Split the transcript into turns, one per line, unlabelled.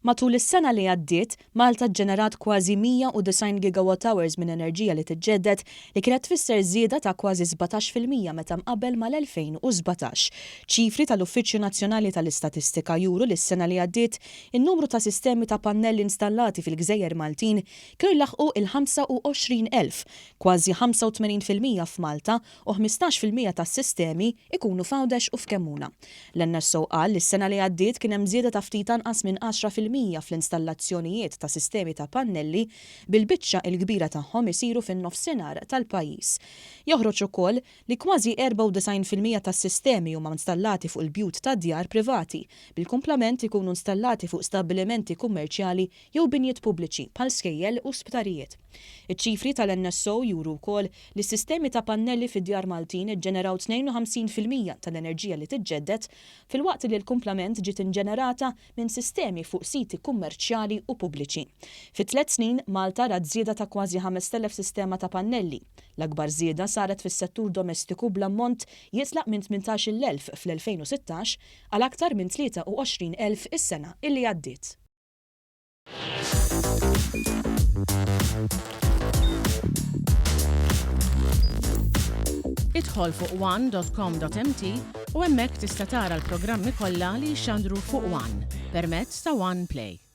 Matul is-sena li għaddiet, Malta ġġenerat kważi 190 gigawatt hours minn enerġija li tiġġedded li kienet tfisser żieda ta' kważi 17% meta mqabbel mal-2017. Ċifri tal-Uffiċċju Nazzjonali tal-Istatistika juru li s-sena li għaddiet in-numru ta' sistemi ta' pannelli installati fil-gżejjer Maltin kienu jlaħħqu il-25,000, kważi 85% f'Malta u 15% tas-sistemi jkunu f'Għawdex u f'Kemmuna. L-NSO qal li s-sena li għaddiet kien hemm żieda ta' ftit anqas minn 10% fl-installazzjonijiet ta' sistemi ta' pannelli, bil-biċċa l-kbira tagħhom isiru fin-nofsinhar tal-pajjiż. Joħroġ ukoll li kważi 94% tas-sistemi huma installati fuq il-bjut ta' djar privati, bil-kumplament ikunu installati fuq stabbilimenti kummerċjali jew binjiet pubbliċi bħal skejjel u sptarijiet. Iċ-ċifri tal-NSO juru wkoll li s-sistemi ta' pannelli fid-djar Maltin iġġeneraw 52% tal-enerġija li tiġġedded, filwaqt li l-kumplament ġiet inġenerata minn sistemi fuq siti kummerċjali u pubbliċi. Fi tliet snin, Malta rat żieda ta' kważi 5,000 sistema ta' pannelli. L-akbar żieda saret fis-settur domestiku bl-ammont jitlaq minn 18,000 fl-2016 għal aktar minn 23,000 is-sena illi għaddiet.
Idħol fuq one.com.mt u hemmhekk tista' tara l-programmi kollha li jixxandru fuq One permezz ta' One Play.